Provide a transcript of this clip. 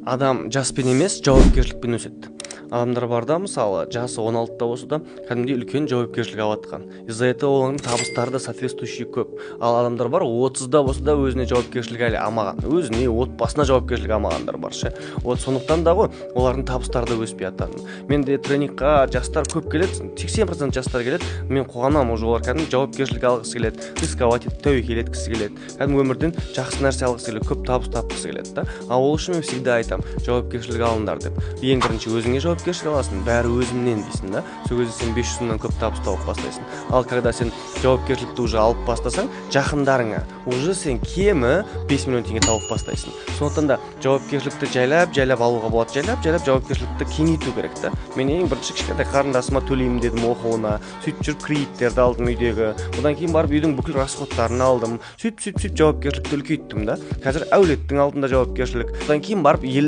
Адам жаспен емес, жауапкершілікпен өседі. Адамдар бар да, мысалы, жасы 16-да болса да, кәдімгідей үлкен жауапкершілік алып жатқан. Из-за этого олардың табыстары да соответствующий көп. Ал адамдар бар, 30-да болса да, өзіне жауапкершілік әлі алмаған, өзіне, отбасына жауапкершілік алмағандар бар ше. Вот сондықтан да ғой олардың табыстары да өспей жатады. Менде тренингқа жастар көп келеді, 80% жастар келеді. Мен қуанамын, уже олар кәдімгі жауапкершілік алғысы келеді, рисковать етіп, тәуекел еткісі келеді, кәдімгі өмірден жақсы нәрсе алғысы келеді, көп табыс тапқысы келеді да. Ал ол үшін мен всегда айтамын: жауапкершілік алыңдар деп. Ең бірінші өзіңе жауапкершілік аласың, бәрі өзімнен дейсің да. Сол кезде сен 500 мыңнан көп табыс тауып бастайсың. Ал когда сен жауапкершілікті уже алып бастасаң жақындарыңа, уже сен кемі 5 миллион теңге тауып бастайсың. Сондықтан да жауапкершілікті жайлап жайлап алуға болады, жайлап жайлап жауапкершілікті кеңейту керек та. Мен ең бірінші кішкентай қарындасыма төлеймін дедім оқуына. Сөйтіп жүріп кредиттерді алдым үйдегі, одан кейін барып үйдің бүкіл расходтарын алдым. Сөйтіп, сөйтіп, сөйтіп жауапкершілікті үлкейттім да. Қазір әулеттің алдында жауапкершілік, одан кейін барып ел